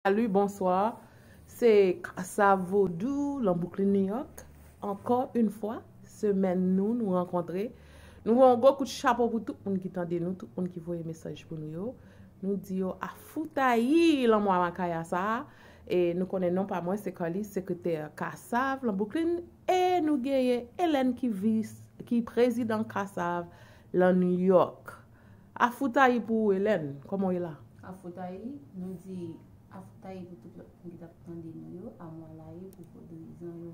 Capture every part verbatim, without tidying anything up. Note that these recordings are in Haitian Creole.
Salut, bonsoir. Se Kasa Vodou, lan Brooklyn, New York. Encore une fois, semèn nou, nou rankontre. Nou voye yon gwo kout chapo pou tout moun ki tande nou, tout moun ki voye mesaj pou nou yo. Nou di yo afoutayi lan mwa Makaya sa a. E nou konnen non pa mwen, se Carly, sekretè Kasav lan Brooklyn. E nou genyen Hélène ki vis, ki prezidan Kasav lan New York. Afoutayi pou ou, Hélène. Kòman w ye la? Afoutayi, nou di afoutayi pou tout lòt moun ki t ap tande nou yo, amwalayi pou vodouyizan yo.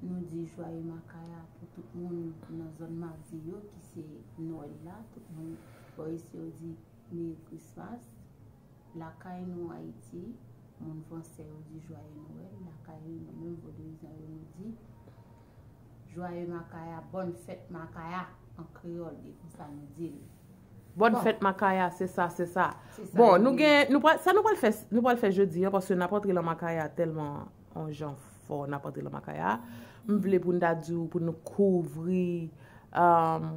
Nou di jwaye Makaya pou tout moun nan zòn Madi yo, ki se Nwèl la, tout moun bò isi yo di Merry Christmas. Lakay nou Ayiti, moun fransè yo di jwaye Nwèl, lakay nou menm vodouyizan yo nou di jwaye Makaya, bòn fèt Makaya an kreyòl, e konsa nou di l. Bòn fèt Makaya, se sa, se sa. Bon, nou gen, nou pral, sa nou pral fè, nou pral fè jodi an, paske n ap antre lan Makaya tèlman yon jan fò, n ap antre lan Makaya. M vle pou n ta di w, pou nou kouvri, um,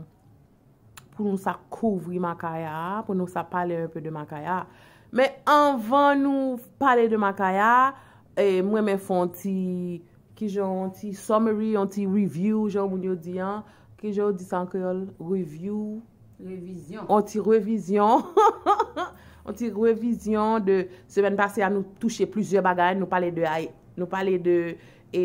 pou nou sa kouvri Makaya a, pou nou sa pale un peu de Makaya a. Men anvan nou pale de Makaya a, e, m renmen fè yon ti, kijan, yon ti summary, yon ti review, jan moun yo di an. Kijan yo di sa an kreyòl? Review. Revizyon. Yon ti revizyon. Yon ti revizyon de semèn pase a, nou touche plizyè bagay, nou pale de Ay-, nou pale de, e,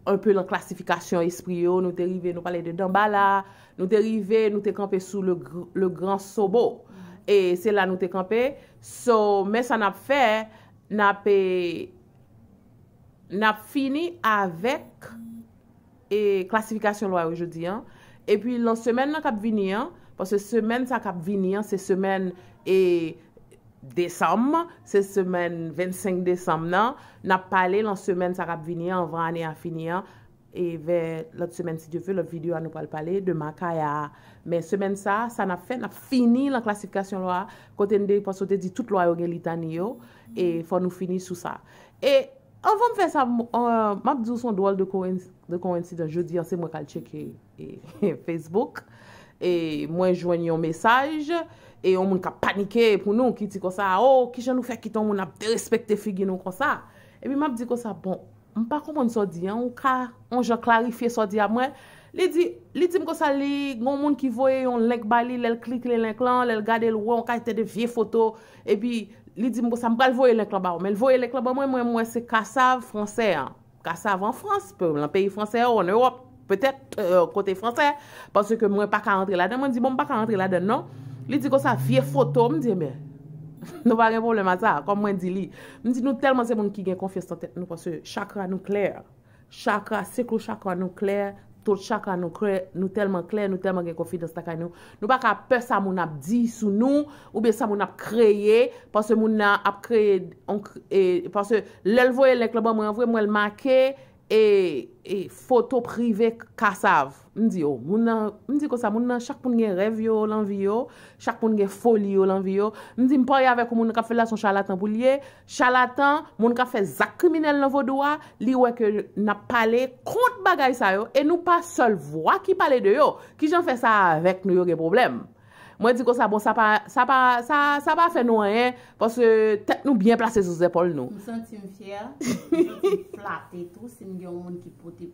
un peu lan klasifikasyon espri yo, nou te rive, nou pale de Danbala, nou te rive, nou te kanpe sou le, gr- le Grand Sobo. E se la nou te kanpe. So, men sa n ap fè, n ap, e, n ap fini avèk, e, klasifikasyon lwa yo jodi an. Epi lan semèn nan k ap vini an, paske semèn sa k ap vini an, se semèn, e, desanm, se semèn vennsenk desanm nan, n ap pale lan semèn sa k ap vini an, anvan ane a fini an, e vè lòt semèn, si Dye vle, lòt videyo a nou pral pale de Makaya a. Men semèn sa, sa n ap fè, n ap fini lan klasifikasyon lwa a, kote n de, paske w te di tout lwa yo gen litani yo, e fò nou fini sou sa. E anvan m fè sa, m, euh, m ap di w se yon dwòl de, de kowensidans. Jodi an, se mwen k al tcheke, e, Facebook. E mwen jwenn yon mesaj, e yon moun k ap panike pou nou, ki di konsa, "Oh, kijan nou fè kite yon moun ap derespekte figi nou konsa?" Epi m ap di konsa, "Bon, m pa konprann sa w di an, ou ka yon jan klarifye sa w di a mwen?" Li di, li di m konsa, li gen yon moun ki voye yon link ba li, lè l klike link lan, lè l gade l wè yon kalite de vye foto, epi li di m konsa, "M pral voye link lan ba ou." Men l voye link lan ban mwen, mwen, mwen se Kasav fransè an. Kasav an Frans, pe-, nan peyi fransè yo, an Ewòp, petèt, euh, kote fransè, paske mwen pa ka rantre ladan. Mwen di, "Bon, m pa ka rantre ladan, non." Li di konsa, "Vye foto." M di, "Ebyen, nou pa gen pwoblèm a sa," kòm mwen di li. M di, "Nou tèlman se moun ki gen konfyans nan tèt nou, paske chakra nou klè. Chakra, seklo chakra nou klè, tout chakra nou klè, nou tèlman klè, nou tèlman gen konfidans lakay nou. Nou pa ka pè sa moun ap di sou nou, oubyen sa moun ap kreye, paske moun nan ap kreye, on, e, paske lè l voye link lan ban mwen an vre, m wè l make, e, e foto prive Kasav." M di, "Oh, moun nan," m di konsa, "Moun nan, chak moun gen rèv yo lan vi yo, chak moun gen foli yo lan vi yo." M di, "M parye avèk yon moun k ap fè l la, se yon chalatan pou l ye. Chalatan, moun k ap fè zak kriminèl nan vodou a, li wè ke n ap pale kont bagay sa yo, e nou pa sèl vwa ki pale de yo. Kijan fè sa avèk nou yo gen pwoblèm?" Mwen di konsa, "Bon, sa pa, sa pa, sa, sa pa fè nou anyen, paske tèt nou byen plase sou zèpòl nou." M santi m fyè, m santi m flate tou, si m gen yon moun ki pote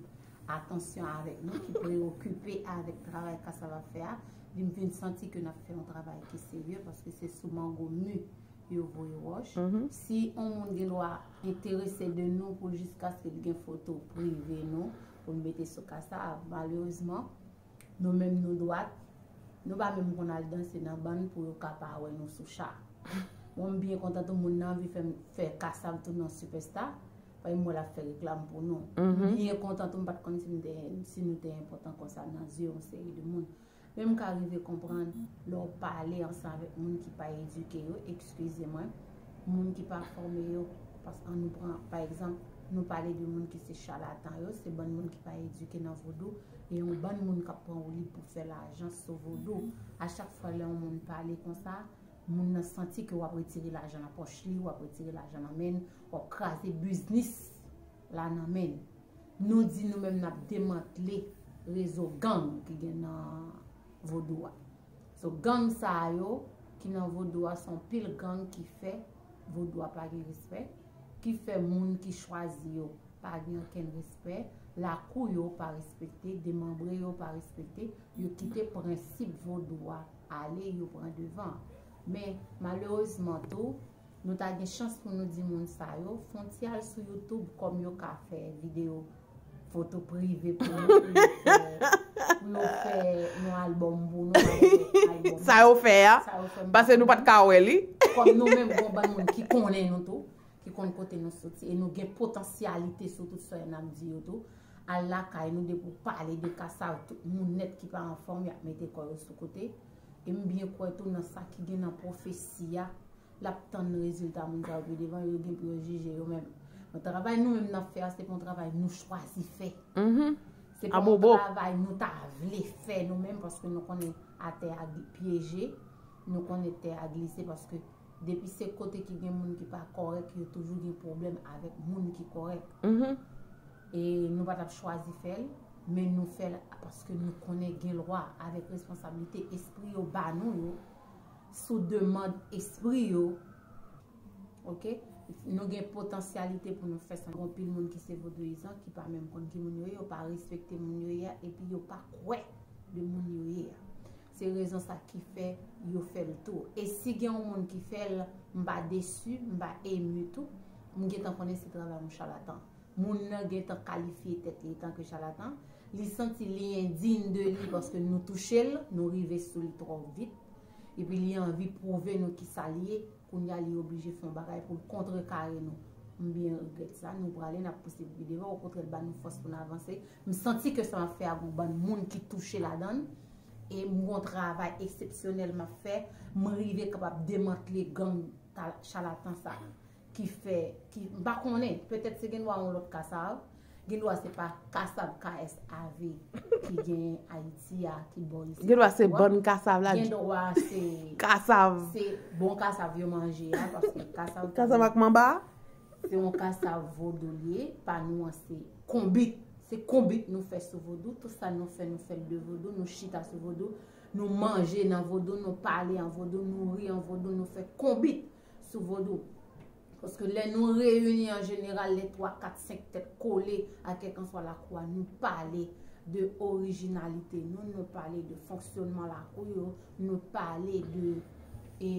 atansyon avèk nou, ki preyokipe avèk travay Kasav ap fè a, li m vin santi ke n ap fè yon travay ki serye, paske se sou mango mi yo voye wòch. Si yon moun gen dwa enterese de nou pou l jiskaske l gen foto prive nou pou l mete sou Kasav, malerezman, nou menm nou dwat, nou pa menm konn al danse nan bann pou yo ka pa wè nou sou cha. Mwen, m byen kontan tou moun nan anvi fè m, fè Kasav tounen yon sipèsta, paske m wè l ap fè reklam pou nou. M byen kontan tou, m pa t konn si m te, si nou te enpòtan konsa nan zye yon seri de moun. Men m ka rive konprann lè w pale ansanm avèk moun ki pa edike yo, eskize mwen, moun ki pa fòme yo, paske ann nou pran, pa egzanp, nou pale de moun ki se chalatan yo, se bann moun ki pa edike nan vodou, e yon bann moun k ap pran woulib pou fè lajan sou vodou. A chak fwa lè yon moun pale konsa, moun nan santi ke w ap retire lajan nan pòch li, w ap retire lajan nan men l, w ap kraze biznis la nan men l. Nou di nou menm n ap demantle rezo gang ki gen nan vodou a. So, gang sa a yo ki nan vodou a, se yon pil gang ki fè vodou a pa gen respè. Ki fè moun ki chwazi yo pa gen okenn respè, lakou yo pa respekte, demanbre yo pa respekte, yo kite prensip vodou a ale, yo pran devan. Men, malerezman tou, nou ta gen chans pou nou di moun sa yo, fon ti al sou YouTube kòm yo ka fè videyo foto prive pou nou, pou yo fè, pou yo fè yon albòm pou nou, albòm. Sa yo fè a, Sa yo fè m paske nou pa t ka wè li. Kòm nou menm, gon bann moun ki konnen nou tou, ki konn kote nou soti, e nou gen potansyalite sou tout sa n ap di yo tou. Al lakay nou, depi w pale de kasav, tout moun nèt ki pa anfòm, y ap mete kò yo sou kote. E m byen kwè tou nan sa ki gen nan pwofesi a, l ap tann rezilta moun sa yo pi devan, yo gen pou yo jije yo menm. Men travay nou menm n ap fè a, se pa yon travay nou chwazi fè. Se pa yon Abobo. Travay nou ta vle fè nou menm, paske nou konnen atè a gli- pyeje, nou konnen tè a glise, paske depi se kote ki gen moun ki pa kòrèk, yo toujou gen pwoblèm avèk moun ki kòrèk. E nou pa t ap chwazi fè l, men nou fè l paske nou konnen gen lwa, avèk responsablite, espri yo ba nou yo, sou demann espri yo. Oke? Nou gen potansyalite pou nou fè sa. Gen anpil moun ki se vodouyizan, ki pa menm konn ki moun yo ye, yo pa respekte moun yo ye a, epi yo pa kwè de moun yo ye a. Se rezon sa ki fè yo fè l tou. E si gen yon moun ki fè l, m pa desi, m pa emu tou, m gentan konnen se travay yon chalatan. Moun nan gentan kalifye tèt li etanke chalatan. Li santi li endiy de li paske nou touche l, nou rive sou li twò vit. Epi li anvi pwouve nou kisa li ye. Kounye a li oblije fè yon bagay pou l kontrekare nou. M byen regrèt sa. Nou prale, n ap pouse pi devan. Okontrè, l ba nou fòs pou n avanse. M santi ke sa m ap fè a gon bann moun ki touche ladan l. E m gon travay eksepsyonèl m ap fè. M rive kapab demantle gang ta- chalatan sa. Ki fè, ki, m pa konnen, petèt se gen dwa yon lòt kasav, gen dwa se pa kasav K S A V ki gen Ayiti a, ki bò isi. Gen dwa se bann kasav la. Gen dwa se Kasav. Se bon kasav yo manje a, paske kasav Kasav ak manba. Se yon kasav vodou li ye, pa nou an se konbit. Se konbit nou fè sou vodou, tout sa nou fè, nou fè l de vodou, nou chita sou vodou, nou manje nan vodou, nou pale an vodou, nou ri an vodou, nou fè konbit sou vodou. Paske lè nou reyini an jeneral, lè twa, kat, senk tèt kole a kèlkanswa lakou a, nou pale de orijinalite nou, nou pale de fonksyonman lakou yo, nou pale de e,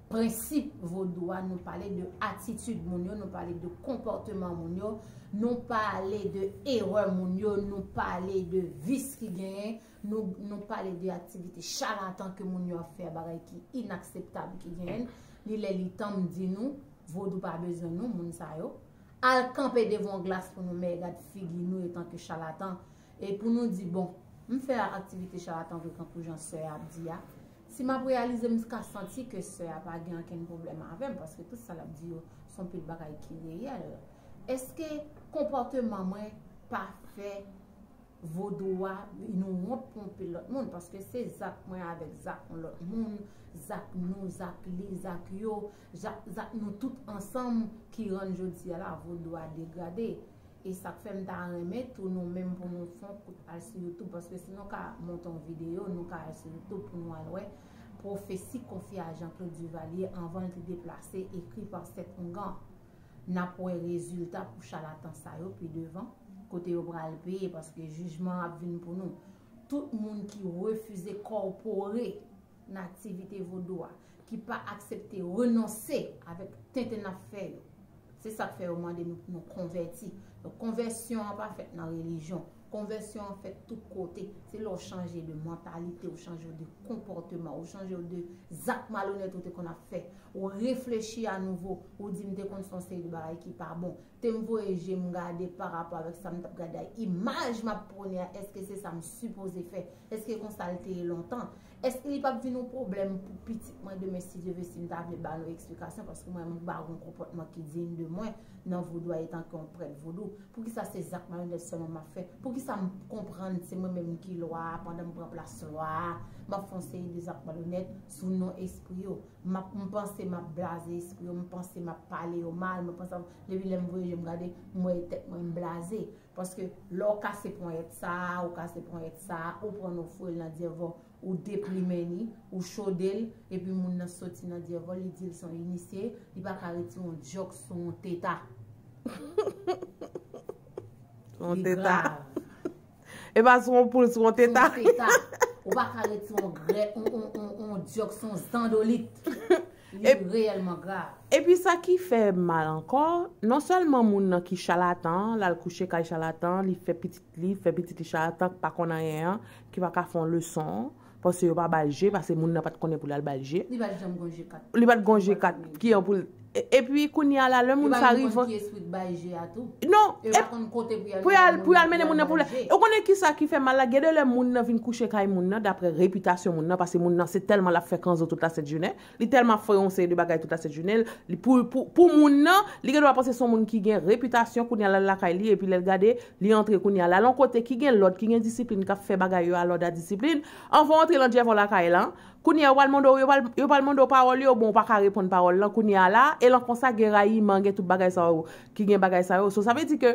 prensip vodou a, nou pale de atitid moun yo, nou pale de konpòteman moun yo, nou pale de erè moun yo, nou pale de vis ki genyen, nou, nou pale de aktivite chalatan ke moun yo ap fè, bagay ki inakseptab ki genyen. Li lè li tan m di nou, vodou pa bezwen nou, moun sa yo. Al kanpe devan yon glas pou nou mè gad figi nou etanke chalatan. E pou nou di, bon, m fè aktivite chalatan vre kankou jan sè a ap di a. Si m ap reyalize, m ka santi ke sè a pa gen ankenn pwoblèm avè m, paske tout sa l ap di yo, se yon pil bagay ki reyèl. Èske konpòteman mwen pa fè vodou a, nou wont pou yon pil lòt moun, paske se zak mwen avèk zak yon lòt moun, zak nou, zak li, zak yo, zak, zak nou tout ansanm ki rann jodi a la vodou a degrade. E sa k fè m ta renmen tou nou menm pou nou fè yon kout al sou YouTube, paske si nou ka monte yon videyo, nou ka al sou YouTube pou nou al wè pwofesi konfye a Jean Claude Duvalier anvan l te deplase, ekri pa Seth Houngan. N ap wè rezilta pou chalatan sa yo pi devan, kote yo pral peye, paske jijman an ap vin pou nou. Tout moun ki refize kòpore nan aktivite vodou a, ki pa aksepte renonse avèk tenten n ap fè yo. Se sa k fè yo mande nou pou nou konvèti. Donk, konvèsyon an pa fèt nan relijyon. Konvèsyon an fèt tout kote. Se lè w chanje de mantalite, w chanje de konpòteman, w chanje de zak malonèt ou te konn ap fè. Ou reflechi anouvo, ou di, "M te konn fè yon seri de bagay ki pa bon. Te m voye je m gade pa rapò avèk sa m t ap gade a, imaj m ap pwone a, èske se sa m sipoze fè? Èske konsa l te ye lontan? Èske li p ap vin yon pwoblèm pou pitit mwen demen, si Dye vle, si m ta vle ba nou eksplikasyon, paske mwen menm m pa gen yon konpòtman ki diy de mwen nan vodou a etanke yon prèt vodou? Poukisa se zak malonèt sèlman m ap fè? Poukisa m konprann se mwen menm ki lwa a, pandan m pran plas lwa a, m ap fè yon seri de zak malonèt sou non espri yo? M ap, m panse m ap blaze espri yo, m panse m ap pale yo mal, m panse, depi lè m voye je m gade, m wè tèt mwen m blaze. Paske lè w kase ponyèt sa a, ou kase ponyèt sa a, ou pran nou foure l nan dyèvò, ou deplimen li, ou chode l, epi moun nan soti nan dyèvòl, li di l se yon inisye, li pa ka retire yon djòk sou yon teta. Yon teta. E pa sou yon poul, sou yon teta. Sou yon teta. Ou pa ka retire yon grè, yon, yon, yon, yon djòk sou yon zandolit. Li reyèlman grav. Epi sa ki fè mal ankò, non sèlman moun nan ki chalatan an, l al kouche kay chalatan an, li fè pitit li, fè pitit li chalatan, k pa konn anyen an, ki pa ka fè yon leson, paske yo pa ba l je, paske moun nan pa t konnen pou l al ba l je. Li pa t janm gon je kat. Li pa t gon je kat, ki an pou l. Epi kounye a la, lè moun sa rive. Yo pa menm konn ki espri k bay je a tou. Non. Yo pa konn kote pou y al mennen moun nan pou l. Ou konnen ki sa ki fè mal la? Gen de lè moun nan vin kouche kay moun nan, daprè repitasyon moun nan, paske moun nan se tèlman l ap fè kanzo tout la sent jounen. Li tèlman ap fè yon seri de bagay tout la sent jounen. Li pou, pou, pou moun nan, li gen dwa panse se yon moun ki gen repitasyon kounye a l al lakay li, epi lè l gade, li antre kounye a l al yon kote ki gen lòd, ki gen disiplin, k ap fè bagay yo a lòd a disiplin. Anvan w antre nan dyèvòl lakay lan, kounye a yo pral mande w, yo pral, yo pral mande w pawòl yo, bon, ou pa ka reponn pawòl lan, kounye a la, e lan konsa gen rayiman, gen tout bagay sa yo, ki gen bagay sa yo. So, sa vle di ke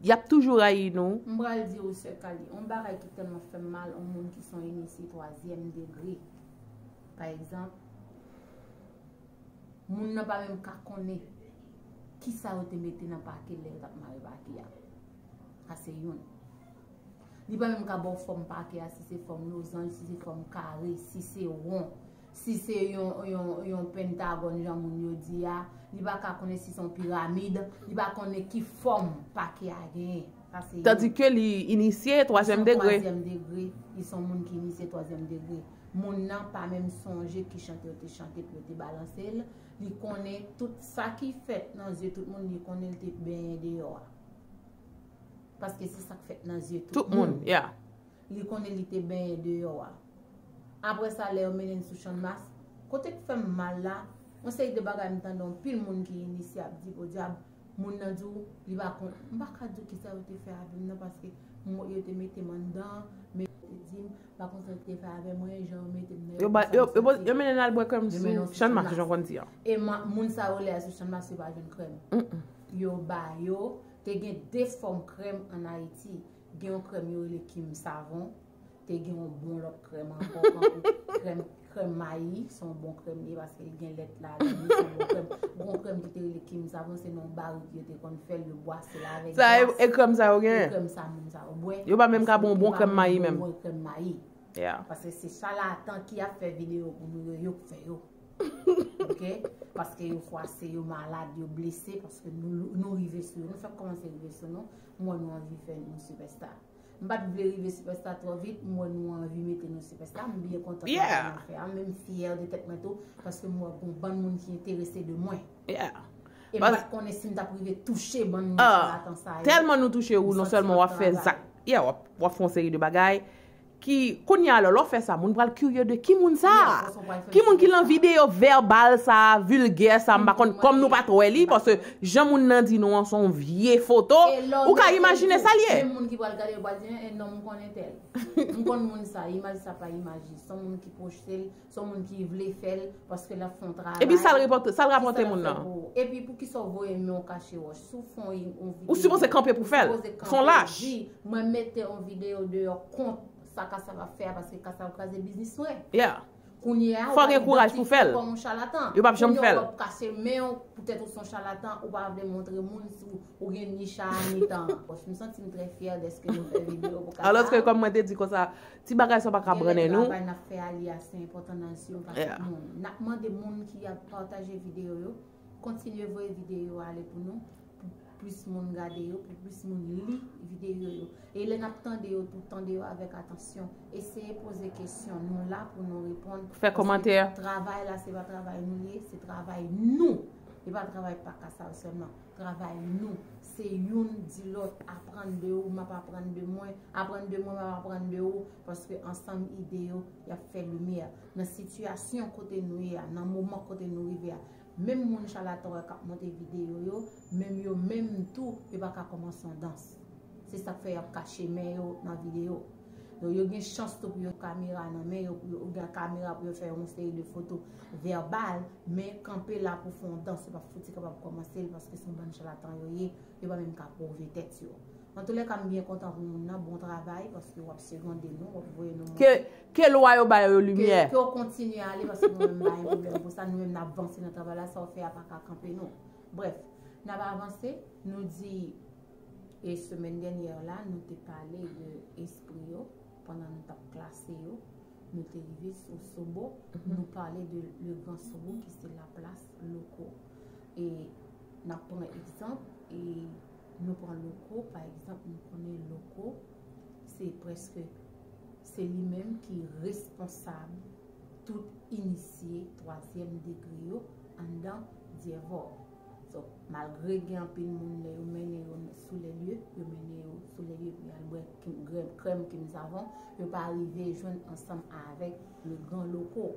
y ap toujou rayi nou. M pral di w, sè Kali, yon bagay ki tèlman fè m mal, yon moun ki se yon inisye twazyèm degre. Pa egzanp, moun nan pa menm ka konnen kisa yo te mete nan pake lè yo t ap mare pake a. Sa se youn. Li pa menm ka ba w fòm pake a, si se fòm lozanj, si se fòm kare, si se won, si se yon, yon, yon pentagòn, jan moun yo di a. Li pa ka konnen si se yon piramid. Li pa konnen ki fòm pake a genyen. Sa se youn. Tandike li inisye twazyèm degre. Li se yon twazyèm degre. Li se yon moun ki inisye twazyèm degre. Moun nan pa menm sonje ki chante yo te chante pou yo te balanse l. Li konnen tout sa ki fèt nan zye tout moun, li konnen l te benyen deyò a. Paske se sa k fèt nan zye tout moun. Tout moun, yeah. Li konnen li te benyen deyò a. Apre sa, lè yo mennen l sou Channmas, kote k fè m mal la, yon seri de bagay m tande yon pil moun ki inisye ap di, podyab, moun nan di w, li pa konn, m pa ka di w kisa yo te fè avè m nan, paske m, yo te mete m anndan, men yo te di m, pa konn sa yo te fè avè mwen, jan yo mete m nan, yo konn sa, yo, yo, yo mennen l al bwè krèm sou Channmas, jan w konn di an. E moun sa yo lè al sou Channmas, yo pa jwenn krèm. Yo ba yo, te gen de fòm krèm ann Ayiti. Gen yon krèm yo rele Kim Savon, te gen yon bon lòt krèm ankò, tankou krèm, krèm mayi, se yon bon krèm li ye, paske li gen lèt ladan li, se yon bon krèm. Gen yon krèm ki te rele Kim Savon, se nan yon barik yo te konn fè l, yo bwase l avèk glas. Sa e, e krèm sa yo genyen? E krèm sa moun sa yo bwè. Yo pa menm ka ba w yon bon krèm mayi menm. Yo pa menm ka ba w yon bon krèm mayi. Yeah. Paske se chalatan ki ap fè videyo pou nou yo, yo k fè yo. Ok? Paske yo fwase, yo malad, yo blese, paske nou, nou rive sou yo. Nou fèk kòmanse rive sou nou, m wè nou anvi fè nou sipèsta. M pa t vle rive sipèsta twò vit, m wè nou anvi mete nou sipèsta, m byen kontan travay nou fè a, men m fyè de tèt mwen tou, paske m wè gon bann moun ki enterese de mwen. Yeah. E m pa t konnen si m t ap rive touche bann moun chalatan sa yo. Tèlman nou touche ou, non sèlman w ap fè zak, yeah, w ap, w ap fè yon seri de bagay, ki, kounye a la, lè w fè sa, moun pral kirye de ki moun sa a? Ki moun ki lan videyo vèbal sa a, vilgè sa a, m pa konn, kòm nou pa t wè li, paske jan moun nan di nou an se yon vye foto, ou ka imajine sa l ye. Menm moun ki pral gade yo pral di, en, non, m konn entèl. M konn moun sa, imaj sa pa imaj li. Se yon moun ki pwojte l, se yon moun ki vle fè l, paske l ap fè yon travay. Epi sa l rapòte, sa l rapòte moun nan? Epi poukisa w voye men w kache wòch? Si w fè yon videyo. Ou sipoze kanpe pou fè l. Se yon lach. Mwen mete yon videyo deyò kont sa Kassav ap fè a, paske Kassav kraze biznis mwen. Yeah. Kounye a, fò gen kouraj pou fè l. Kòm yon chalatan. Yo p ap janm fè l. Kounye a, w ap kache men w, poutèt ou se yon chalatan, ou pa vle montre moun si w, ou gen nich a mitan an. Bon, m santi m trè fyè dèske nou fè videyo pou Kassav. Alòske, kòm mwen te di konsa, ti bagay sa w pa ka brannen nou. Travay n ap fè a, li ase enpòtan nan zye yon pakèt moun. N ap mande moun ki ap pataje videyo yo, kontinye voye videyo yo ale pou nou, pou plis moun gade yo, pou plis moun li videyo yo. E lè n ap tande yo tou, tande yo avèk atansyon. Eseye poze kesyon, nou la pou nou reponn. Fè kòmantè. Paske travay la, se pa travay nou li ye, se travay nou. E pa travay pa Kassav sèlman. Travay nou. Se youn di lòt, aprann de ou, m ap aprann de mwen. Aprann de mwen, m ap aprann de ou. Paske ansanm ide yo, y ap fè limyè. Nan sitiyasyon kote nou ye a, nan moman kote nou rive a, menm moun chalatan w wè k ap monte videyo yo, menm yo menm tou, yo pa ka kòmanse yon dans. Se sa k fè y ap kache men yo nan videyo. Donk, yo gen chans tou pou yo kamera nan men yo, pou yo gen kamera pou yo fè yon seri de foto vèbal, men kanpe la pou fè yon dans, yo p ap fouti kapab kòmanse l, paske se yon bann chalatan yo ye, yo pa menm ka pwouve tèt yo. Antoulèka, m byen kontan pou moun nan, bon travay, paske w ap segonde nou, w ap voye nou monte. Ke lwa yo ba yo limyè. Ke w kontinye ale, paske nou menm pa gen pwoblèm pou sa, nou menm n ap vanse nan travay la, sa w fè a pa ka kanpe nou. Brèf, n ap avanse, nou di, e semèn dènyè la, nou te pale de espri yo, pandan nou t ap klase yo, nou te rive sou Sobo, nou pale de le gran Sobo ki se Laplas, Loko. E n ap pran egzanp, e nou pran Loko, pa egzanp, nou konnen Loko, se prèske, se li menm ki responsab tout inisye twazyèm degre yo anndan Dyèvò. So, malgre gen anpil moun lè yo mennen yo sou lè lye, yo mennen yo sou lè lye pou y al bwè krèm kim zavon, yo pa rive jwenn ansanm avèk le gran Loko.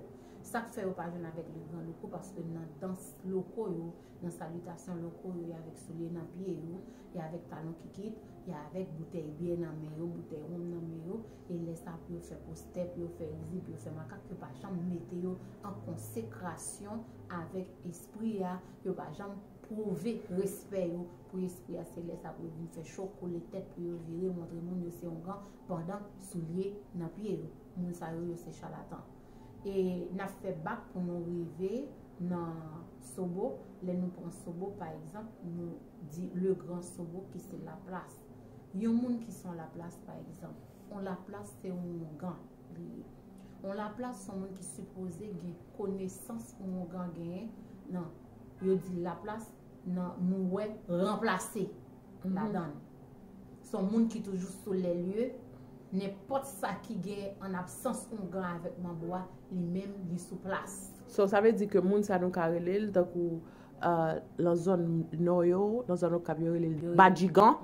Sa k fè yo pa jwenn avèk le gran Loko, paske nan dans Loko yo, nan salitasyon Loko yo, y avèk soulye nan pye yo, y avèk talon kikit, y avèk boutèy byè nan men yo, boutèy wonm nan men yo, e lè sa pou yo fè postè, pou yo fè egzib, pou yo fè makak, yo pa janm mete yo an konsekrasyon avèk espri a, yo pa janm pwouve respè yo pou espri a, se lè sa pou yo vin fè cho, koule tèt pou yo vire, montre moun yo se ongan pandan soulye nan pye yo. Moun sa yo, yo se chalatan. E n ap fè bak pou nou rive nan Sobo. Lè nou pran Sobo, pa egzanp, nou di le gran Sobo ki se Laplas. Yon moun ki se yon Laplas, pa egzanp, yon Laplas se yon ongan li ye. Yon Laplas se yon moun ki sipoze gen konesans yon ongan genyen. Non, yo di Laplas, nan nou wè ranplase ladan l. Se yon moun ki toujou sou lè lye, nenpòt sa ki gen an absans ongan avèk manbo a, li menm li sou plas. So, sa vle di ke moun sa nou ka rele l tankou uh, nan zòn nò yo, nan zòn Okap yo rele l badjigan.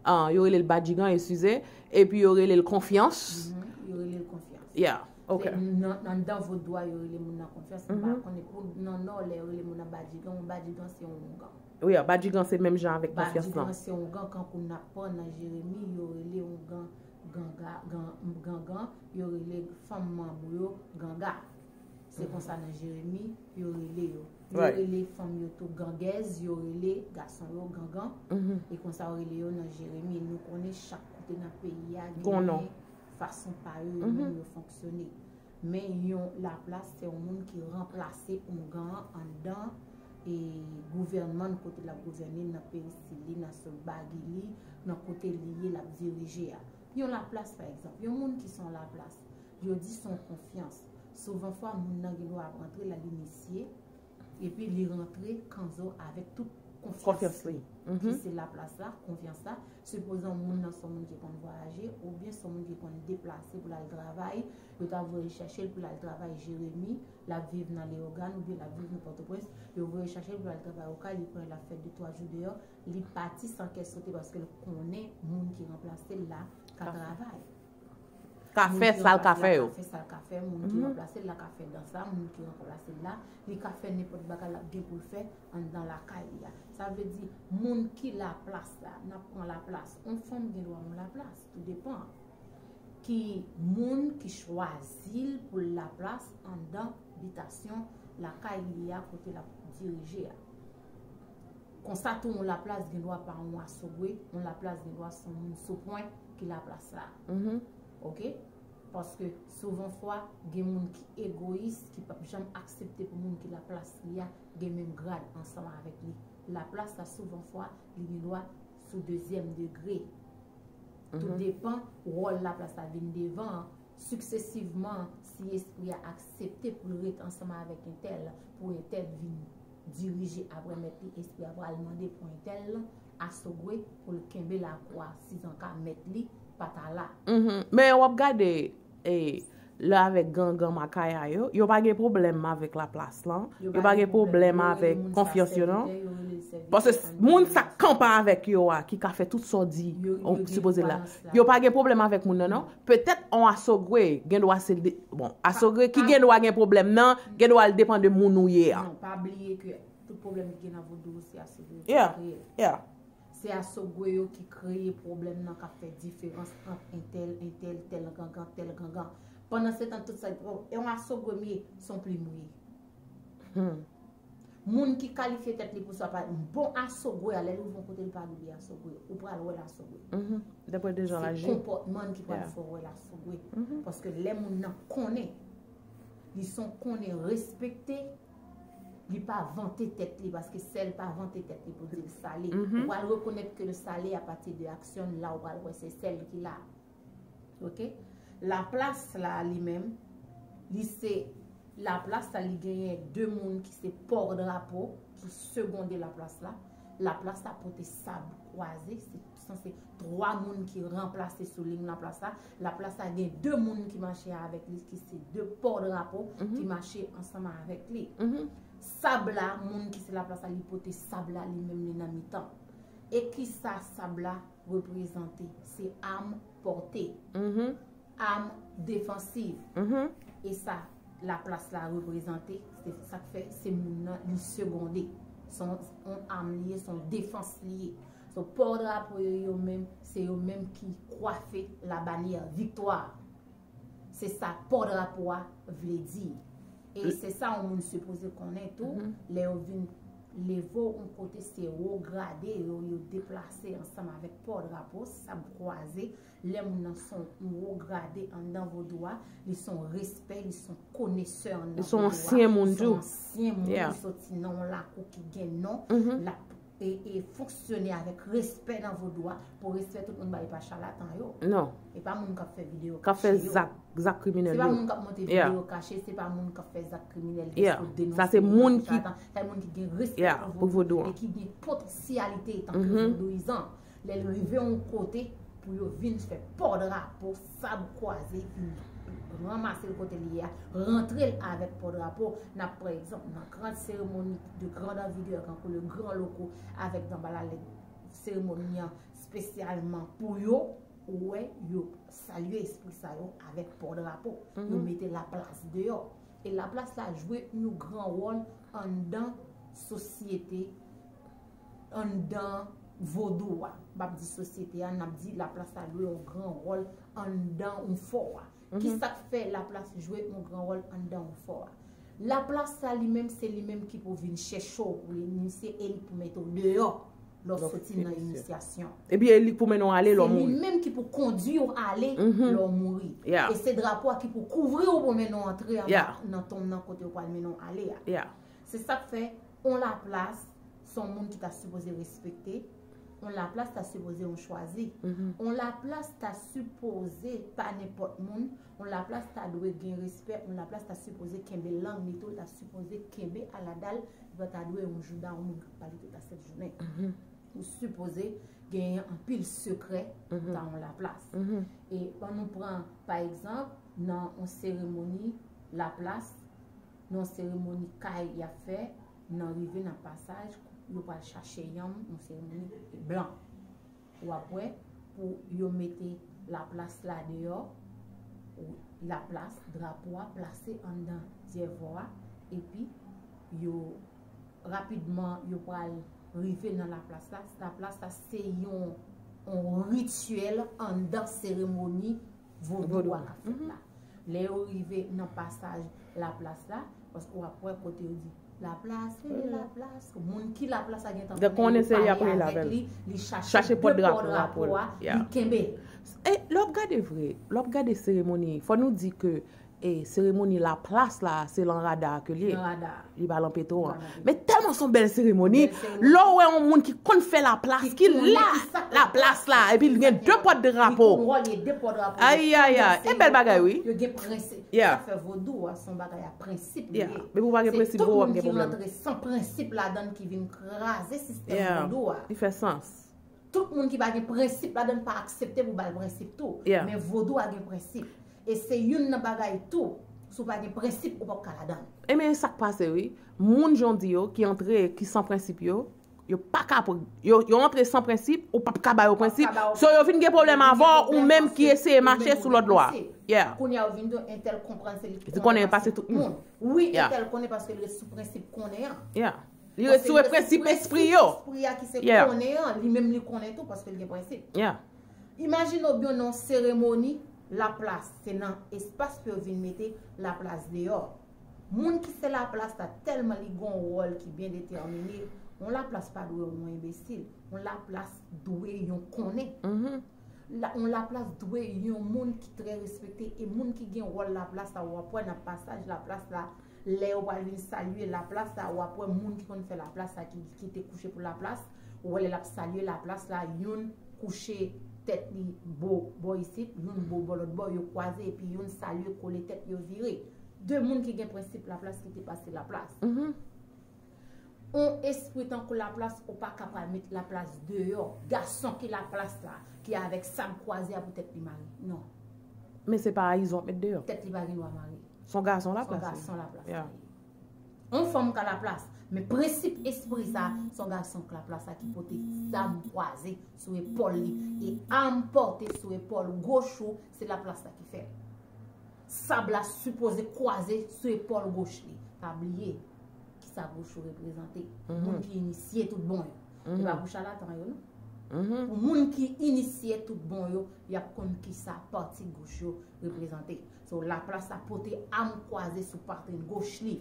Uh, yo rele l badjigan, eskize. Epi yo rele l konfyans. Yo rele l konfyans. Yeah, ok. Nan, nan dan vodou a, yo rele moun nan konfyans. M pa konnen pou nan nò, lè yo rele moun nan badjigan, yon badjigan se yon ongan. Wi, badjigan se menm jan avèk konfyans lan. Badjigan se ongan, kankou n ap pran nan Jeremi, yo rele ongan ganga, gan, gangan, yo rele fanm manbo yo ganga. Se konsa nan Jeremi, yo rele yo. Yo rele fanm yo tou gangèz, yo rele gason yo gangan. E konsa yo rele yo nan Jeremi. Nou konnen chak kote nan peyi a genyen fason pa yo, yo menm yo fonksyone. Men yon Laplas se yon moun ki ranplase ongan an anndan e gouvènman kote l ap gouvène, nan peristil li, nan sòt bagi li, nan kote li ye l ap dirije a. Yon Laplas, pa egzanp, yon moun ki se yon Laplas, yo di se yon konfyans. Souvan fwa, moun nan gen dwa ap rantre, l al inisye, epi li rantre kanzo avèk tout konfyans li. Ki se Laplas la, konfyans la. Sipoze yon moun nan se yon moun ki konn vwayaje, oubyen se yon moun ki konn deplase pou l al travay, yo ta voye chèche l pou l al travay Jeremi, l ap viv nan Leyogàn, oubyen l ap viv nan Pòtoprens, yo voye chèche l pou l al travay Okay, li pran, l ap fè de twa jou deyò, li pati san kè sote paske l konnen moun ki ranplase l la ka travay. Ka fè sa l ka fè yo. Ka fè sa l ka fè, moun ki ranplase l la ka fè dans la, moun ki ranplase l la, li ka fè nenpòt bagay l ap gen pou l fè anndan lakay li a. Sa vle di, moun ki Laplas la, n ap pran Laplas, yon fanm gen dwa yon Laplas, tou depan. Ki moun ki chwazi l pou l Laplas anndan bitasyon lakay li a kote l ap dirije a. Konsa tou yon Laplas gen dwa pa yon asogwe, yon Laplas gen dwa se yon moun sou pwen ki Laplas la. Oke? Paske souvan fwa, gen moun ki egoyis, ki p ap janm aksepte pou moun ki Laplas li a gen menm grad ansanm avèk li. Laplas la souvan fwa, li gen dwa sou dezyèm degre. Tou depan wòl Laplas la vin devan an, siksesivman, si espri a aksepte pou l ret ansanm avèk entèl, pou entèl vin dirije apre mèt li, espri a pral mande pou entèl asogwe pou l kenbe lakou a, sizanka mèt li pa ta la. Men w ap gade, e, lè avèk gangan makaya yo, yo pa gen pwoblèm avèk Laplas lan, yo pa gen pwoblèm avèk konfyans yo non. Paske moun sa k kanpe avèk yo a, ki ka fè tout sa w di, sipoze la, yo pa gen pwoblèm avèk moun nan non. Petèt on asogwe gen dwa se, bon, asogwe ki gen dwa gen pwoblèm nan, gen dwa l depan de moun ou ye a. Non, pa bliye ke tout pwoblèm ki gen nan vodou se asogwe yo ki kreye. Se asogwe yo ki kreye pwoblèm nan, k ap fè diferans ant entèl, entèl, tèl gangan, tèl gangan. Pandansetan, tout sa, e yon asogwe m ye, se yon plim ou ye. Moun ki kalifye tèt li pou sa pa bon asogwe a, lè l rive yon kote, li pa dwe li asogwe. Ou pral wè l asogwe. Mhm. Dapre de jan l Se aji. Konpòtman ki pral Yeah. fè w wè l asogwe. Mhm. Paske lè moun nan konnen, li se yon konnen respekte, li pa vante tèt li, paske sèl pa vante tèt li pou di l sale. Mhm. Ou pral rekonèt ke l sale apati de aksyon l la, ou pral wè se sèl ki la. Ok? Laplas la li menm, li se laplas la, li genyen de moun ki se pòdrapo ki segonde laplas la. Laplas la pote sab kwaze, se sanse twa moun ki ranplase sou liy laplas la. Laplas la gen de moun ki mache avèk li, ki se de pòdrapo Mhm. ki mache ansanm avèk li. Mhm. Sab la, moun ki se laplas la, li pote sab la, li menm li nan mitan. E kisa sab la reprezante? Se am pòte, Mhm. am defansiv. Mhm. E sa laplas la reprezante, se sa k fè se moun nan li segonde. Se yon, yon am li ye, se yon defans li ye. So, pòdrapo yo, yo menm, se yo menm ki kwafe labanyè viktwa. Se sa pòdrapo a vle di. E se sa yon moun sipoze konnen tou, Mhm. lè yo vin leve w yon kote, se wo grade yo, yo deplase ansanm avèk pòdrapo, sab kwaze, lè moun nan se yon wo grade anndan vodou a, li se yon respè, li se yon konesè anndan Li se yon vodou a, ansyen moun li se tou. Yon ansyen moun, Yeah. Li soti nan yon lakou ki gen non, Mhm. l ap e, e fonksyone avèk respè nan vodou a, pou respè tout moun ba, e pa chalatan yo. Non. E pa moun k ap fè videyo K ap fè kache yo. zak, zak Se kriminèl pa yo. moun k ap monte Yeah. Videyo kache, se pa moun k ap fè zak kriminèl, Yeah. ki sot denonse Sa se vodou, moun ki ki- chatan, se moun ki gen respè Yeah, pou pou vodou, vodou an. E ki gen potansyalite tanke Mhm. vodouyizan. Lè l rive yon kote, pou yo vin fè pòdrapo, sab kwaze, vin ranmase l kote li ye a, rantre l avèk pòdrapo. N ap pran egzanp, nan gran seremoni de grande envergure, tankou le gran loko avèk Danbalalèd, seremoni an espesyalman pou yo, ou wè, yo salye espri sa yo avèk pòdrapo. Yo Mhm. Mete laplas deyò. E laplas la jwe yon gran wòl anndan sosyete, anndan vodou a. M p ap di sosyete a, n ap di laplas la jwe yon gran wòl anndan yon fò a. Mhm. Kisa k fè laplas jwe yon gran wòl anndan yon fò a? Laplas la li menm, se li menm ki pou vin chèche w pou inisye e li pou mete w deyò lè w Lè w soti nan inisye. Inisyasyon. Epi e li k pou mennen w ale lè w Se li mouri. Menm ki pou kondui w ale Mhm. lè w mouri. Yeah. E se drapo a ki pou kouvri w pou mennen w antre anba Yeah. Nan tonm nan kote yo pral mennen w ale a. Yeah. Se sa k fè, yon laplas, se yon moun ki ta sipoze respekte, yon laplas ta sipoze yon chwazi. Mhm. Yon laplas ta sipoze pa nenpòt moun, yon laplas ta dwe gen respè, yon laplas ta sipoze kenbe lang li tou, ta sipoze kenbe aladal, li pa ta dwe yon jouda, yon moun k ap pale tout a sèt jounen. Mhm. Ou sipoze genyen anpil sekrè Mhm. Nan yon laplas. Mhm. E ban nou pran, pa egzanp, nan yon seremoni laplas, nan yon seremoni kay y ap fè, nan rive nan pasaj, yo pral chache yanm, yon seremoni blan. W ap wè, pou yo mete laplas la deyò, laplas, drapo a plase anndan dyèvò a, epi yo rapidman yo pral rive nan laplas la. Laplas la se yon, yon rityèl anndan seremoni vodou a k ap fèt la. Lè yo rive nan pasaj laplas la, paske w ap wè kote yo di laplas, e laplas. Moun ki laplas la gentan konnen se li avèk li, li chache pòt drapo a, li kenbe. E lè w ap gade vre, lè w ap gade seremoni, fò nou di ke e seremoni laplas la, se lan rada ke l ye. Li pa lan petwo an. Men tèlman se yon bèl seremoni, lè w wè yon moun ki konn fè laplas, ki la laplas la, epi l gen de pòt drapo. Ayayay, e bèl bagay wi. Yo gen prensip. Sa fè vodou a se yon bagay a prensip li ye. Men pou w pa gen prensip, vodou ap gen pwoblèm. San prensip ladan l ki vin kraze sistèm vodou a. Li fè sans. Tout moun ki pa gen prensip ladan l pa aksepte pou ba l prensip tou. Men vodou a gen prensip. E se youn nan bagay tou, si w pa gen prensip, ou p ap ka ladan l. E men e sa k pase wi. Moun jan w di yo, ki antre, ki san prensip yo, yo pa ka, yo, yo antre san prensip, ou p ap ka ba yo prensip. So yo vin gen pwoblèm avè w, ou menm ki eseye mache sou lòd lwa. Kounye a yo vin di w entèl konprann se li ki konnen pase tout moun. Wi, entèl konnen paske l ret sou prensip konnen an. Li ret sou prensip espri yo. Espri a ki se konnen an, li menm li konnen tou paske l gen prensip. Imajine w byen nan yon seremoni laplas, se nan espas pou yo vin mete laplas deyò. Moun ki se laplas la, tèlman li gen yon wòl ki byen detèmine, yon laplas pa dwe yon enbesil. Yon laplas dwe yon konnen. La, yon laplas dwe yon moun ki trè respekte. E moun ki gen wòl laplas la, w ap wè nan pasaj laplas la, lè yo pral vin salye laplas la, w ap wè moun ki konn fè laplas la, ki, ki te kouche pou laplas, ou wè lè l ap salye laplas la, youn kouche tèt li bò, bò isit, youn bò, bò lòt bò, yo kwaze, epi youn salye, kole tèt yo vire. De moun ki gen prensip laplas ki te pase laplas. On espri tankou laplas, ou pa ka pral met laplas deyò. Gason ki laplas la, ki avèk sab kwaze a pou tèt li mare. Non. Men se pa Ayizon w ap met deyò. Tèt li pa gen dwa mare. Se yon gason Se yon laplas. gason laplas. Yeah. On fanm ka laplas. Men prensip espri sa, se yon gason k laplas la ki pote zam kwaze sou epòl li. E am pòte sou epòl goch ou, se laplas la ki fè l. Sab la sipoze kwaze sou epòl goch li. Pa bliye kisa goch ou reprezante. Moun ki inisye tout bon yo. E pa pou chalatan yo, non. Pou moun ki inisye tout bon yo, y ap konn kisa pati goch yo reprezante. So, laplas la pote am kwaze sou patrin goch li.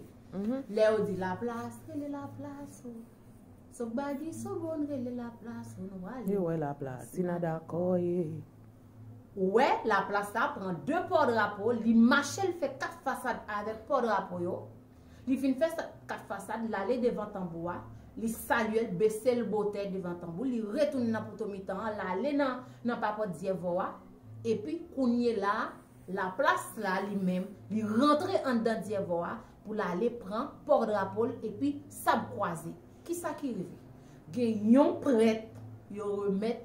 Lè yo di laplas, rele laplas ou. So bagi, so bon, rele laplas ou, nou ale. Yo wè laplas, si nan dakò ye. Ou wè, laplas la pran de pòdrapo, li mache, l fè kat fasad avèk pòdrapo yo. Li fin fè sa, kat fasad, l ale devan tanbou a, li salye l, bese l botè devan tanbou, li retounen nan poto mitan an, l ale nan, nan papòt dyèvò a, epi kounye la a, laplas la li menm, li rantre anndan dyèvò a pou l ale pran pòdrapo l epi sab kwaze. Kisa ki rive? Gen yon prèt yo remèt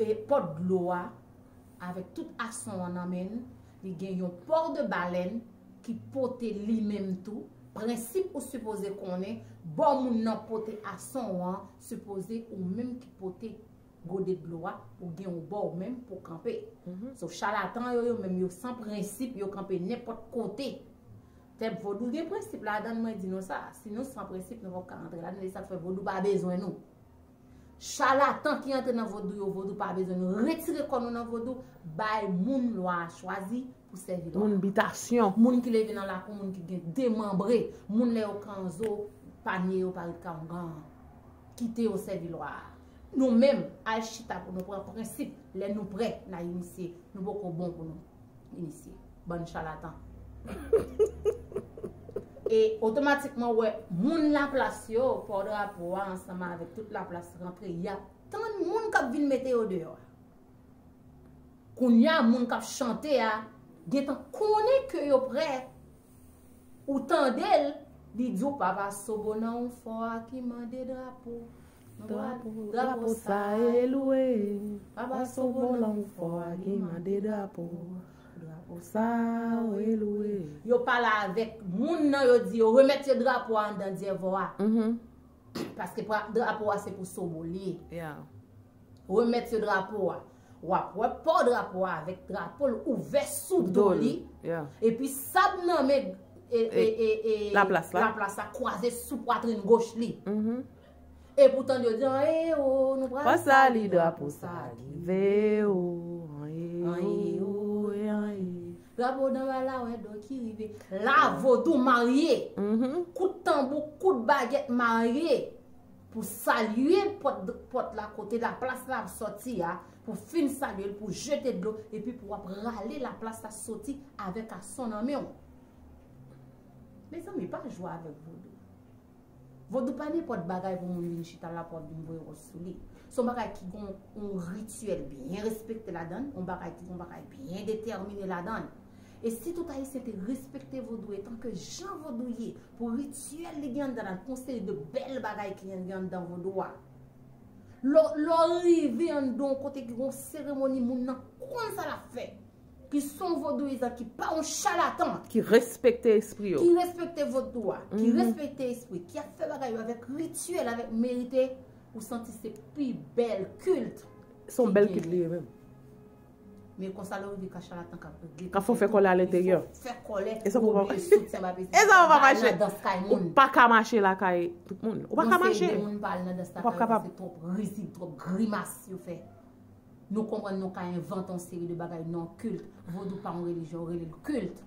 e, pòt dlo a avèk tout ason an nan men l, li gen yon pò de balèn ki pote li menm tou. Prensip ou sipoze konnen, bò moun nan pote ason an, sipoze ou menm ki pote gode dlo a, ou gen yon bò ou menm pou kanpe. So, chalatan yo, yo menm yo san prensip, yo kanpe nenpòt kote. Tèt vodou gen prensip ladan l, mwen di nou sa. Si nou san prensip, nou pap ka rantre ladan l, e sa k fè vodou pa bezwen nou. Chalatan ki antre nan vodou yo, vodou pa bezwen nou. Retire kò nou nan vodou, bay moun lwa a chwazi pou sèvi lwa a. Moun bitasyon. Moun ki leve nan lakou, moun ki gen demanbre, moun lè yo kanzo, panye yo pa ret ka yon gan. Kite yo sèvi lwa a. Nou menm, al chita pou nou pran prensip. Lè nou prè, n a inisye. Nou poko bon pou nou inisye. Bann chalatan. E otomatikman, wè, moun laplas yo, pò drapo a ansanm avèk tout laplas rantre, y ap tann moun k ap vin mete yo deyò a. Kounye a, moun k ap chante a gentan konnen ke yo prè. Ou tande l, li di w, papa Sobo nan yon fò a ki mande drapo. Drapo, drapo sa e lwe. Papa Sobo nan yon fò a ki mande drapo. Drapo sa e lwe. Yo pale avèk moun nan, yo di yo remèt yo drapo a anndan dyèvò a. Paske drapo a se pou Sobo li ye. Remèt yo drapo a. W ap wè pò drapo a avèk drapo l ouvè sou do li. Epi sab nan men e, e, e, e, laplas la. Laplas la kwaze sou pwatrin goch li. Epi w tande yo di, anyen o, nou pral Pral sali drapo sa ki veye o. Anyen o, e anyen. Drapo nan bala wè do ki rive. La vodou marye. Kout tanbou, kout bagèt marye. Pou salye pòt, pòt la kote laplas la ap sòti a, pou fin salye l, pou jete dlo, epi pou w ap rale laplas la soti avèk ason nan men w. Mezanmi, pa jwe avèk vodou. Vodou pa nenpòt bagay pou moun vin chita la pou ap vin voye wòch sou li. Se yon bagay ki gen yon rityèl byen respekte ladan l, yon bagay ki gen yon bagay byen detèmine ladan l. E si tout Ayisyen te respekte vodou etan ke jan vodou ye, pou rityèl li gen anndan l, pou yon seri de bèl bagay ki gen anndan vodou a. Lè w rive anndan yon kote ki gen yon seremoni, moun nan konn sa l ap fè. Ki se yon vodouyizan, ki pa yon chalatan. Ki respekte espri yo. Ki respekte vodou a, ki respekte espri, ki ap fè bagay yo avèk rityèl, avèk merite, ou santi se pi bèl kilt. Se yon bèl kilt li ye menm. Men konsa lè w rive ka chalatan k ap regle. K ap fè w fè kòlè alenteryè. Fè kòlè. E sa pou pa mache. Soutyen pa peze. E sa pou pa mache. Nan dans kay Ou moun. Pa ka mache lakay tout moun. Ou pa ka mache. Konseye Moun pa al nan dans lakay yo paske twòp rizib, twòp grimas yo fè. Nou konprann nou ka envante yon seri de bagay non kilt. Vodou pa yon relijyon, yo rele l kilt.